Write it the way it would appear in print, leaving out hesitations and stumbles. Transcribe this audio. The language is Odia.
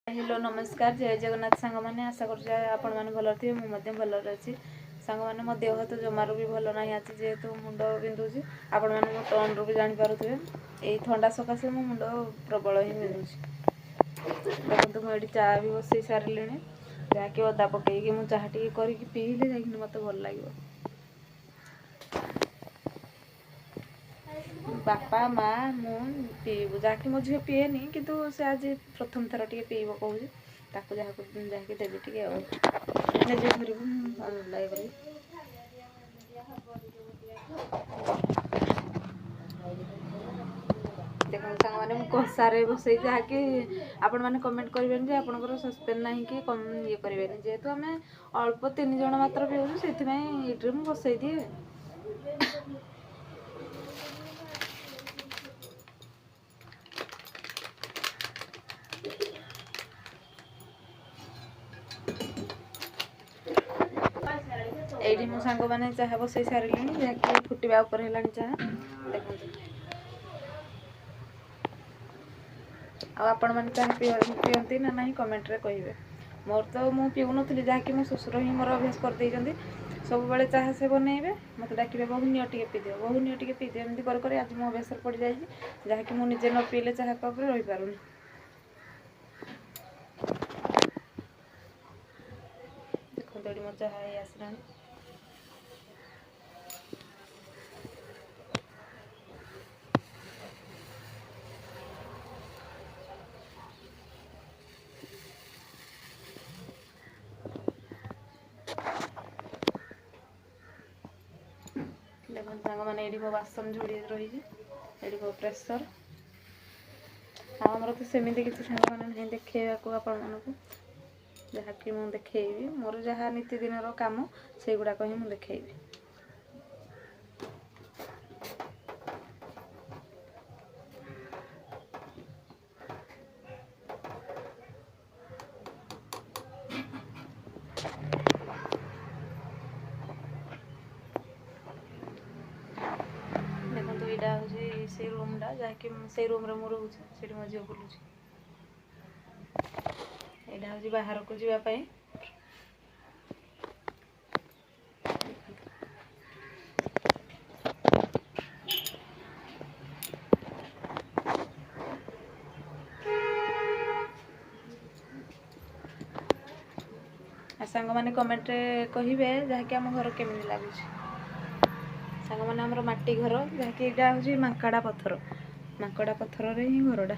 ହ୍ୟାଲୋ ନମସ୍କାର, ଜୟ ଜଗନ୍ନାଥ ସାଙ୍ଗମାନେ। ଆଶା କରୁଛି ଆପଣମାନେ ଭଲରେ ଥିବେ, ମୁଁ ମଧ୍ୟ ଭଲରେ ଅଛି। ସାଙ୍ଗମାନେ, ମୋ ଦେହ ତ ଜମାରୁ ବି ଭଲ ନାହିଁ ଆଜି, ଯେହେତୁ ମୁଣ୍ଡ ବିନ୍ଧୁଛି। ଆପଣମାନେ ମୋ ଟନ୍ରୁ ବି ଜାଣିପାରୁଥିବେ, ଏଇ ଥଣ୍ଡା ସକାଶେ ମୋ ମୁଣ୍ଡ ପ୍ରବଳ ହିଁ ବିନ୍ଧୁଛି। ଦେଖନ୍ତୁ, ମୁଁ ଏଠି ଚା ବି ବସେଇ ସାରିଲିଣି, ଯାହାକି ଅଦା ପକେଇକି ମୁଁ ଚାହା ଟିକେ କରିକି ପିଇଲେ ଯାଇକିନି ମୋତେ ଭଲ ଲାଗିବ। ବାପା, ମା, ମୁଁ ପିଇବୁ। ଯାହାକି ମୋ ଝିଅ ପିଏନି, କିନ୍ତୁ ସେ ଆଜି ପ୍ରଥମ ଥର ଟିକେ ପିଇବ କହୁଛି। ତାକୁ ଯାହାକୁ ଯାହାକି ଦେବି ଟିକେ, ଆଉ ନିଜେ ଧରିବୁ ମୁଁ କରିବି। ଦେଖନ୍ତୁ ସାଙ୍ଗମାନେ, ମୁଁ କଂସାରେ ବସେଇ, ଯାହାକି ଆପଣମାନେ କମେଣ୍ଟ କରିବେନି ଯେ ଆପଣଙ୍କର ସସ୍ପେନ୍ ନାହିଁ କି ଇଏ କରିବେନି। ଯେହେତୁ ଆମେ ଅଳ୍ପ 3 ଜଣ ମାତ୍ର ପିଉଛୁ, ସେଥିପାଇଁ ଏଇଥିରେ ମୁଁ ବସେଇ ଦିଏ। ଏଇଠି ମୋ ସାଙ୍ଗମାନେ ଚାହା ବସେଇ ସାରିଲିଣି, ଯାହାକି ଫୁଟିବା ଉପରେ ହେଲାଣି ଚାହା। ଦେଖନ୍ତୁ, ଆଉ ଆପଣମାନେ ଚାହା ପିଅନ୍ତି ନା ନାହିଁ କମେଣ୍ଟରେ କହିବେ। ମୋର ତ ମୁଁ ପିଉନଥିଲି, ଯାହାକି ମୋ ଶ୍ୱଶୁର ହିଁ ମୋର ଅଭ୍ୟାସ କରିଦେଇଛନ୍ତି। ସବୁବେଳେ ଚାହା ସେ ବନେଇବେ, ମୋତେ ଡାକିବେ, ବୋହୁ ନିଅ ଟିକେ ପିଇଦିଅ, ବୋହୁ ନିଅ ଟିକେ ପିଇଦିଅ। ଏମିତି କରି କରି ଆଜି ମୋ ଅଭ୍ୟାସରେ ପଡ଼ିଯାଇଛି, ଯାହାକି ମୁଁ ନିଜେ ନ ପିଇଲେ ଚାହା କପ୍ରେ ରହିପାରୁନି। ଦେଖନ୍ତୁ, ଏଠି ମୋ ଚାହା ହେଇ ଆସିଲାଣି। ଦେଖନ୍ତୁ ସାଙ୍ଗମାନେ, ଏଇଠି ମୋ ବାସନ ଝୁଡ଼ି ରହିଛି, ଏଇଠି ମୋ ପ୍ରେସର। ଆଉ ଆମର ତ ସେମିତି କିଛି ସାଙ୍ଗମାନେ ନାହିଁ ଦେଖେଇବାକୁ ଆପଣମାନଙ୍କୁ, ଯାହାକି ମୁଁ ଦେଖେଇବି। ମୋର ଯାହା ନୀତିଦିନର କାମ, ସେଇଗୁଡ଼ାକ ହିଁ ମୁଁ ଦେଖେଇବି। ଦେଖନ୍ତୁ, ଏଇଟା ହେଉଛି ସେଇ ରୁମ୍ଟା, ଯାହାକି ସେଇ ରୁମ୍ରେ ମୁଁ ରହୁଛି। ସେଇଠି ମୋ ଝିଅ ବୁଲୁଛି। ଏଇଟା ହେଉଛି ବାହାରକୁ ଯିବା ପାଇଁ। ଆଉ ସାଙ୍ଗମାନେ କମେଣ୍ଟରେ କହିବେ ଯାହାକି ଆମ ଘର କେମିତି ଲାଗୁଛି। ସାଙ୍ଗମାନେ, ଆମର ମାଟି ଘର, ଯାହାକି ଏଇଟା ହେଉଛି ମାଙ୍କଡ଼ା ପଥର, ମାଙ୍କଡ଼ା ପଥରରେ ହିଁ ଘରଟା।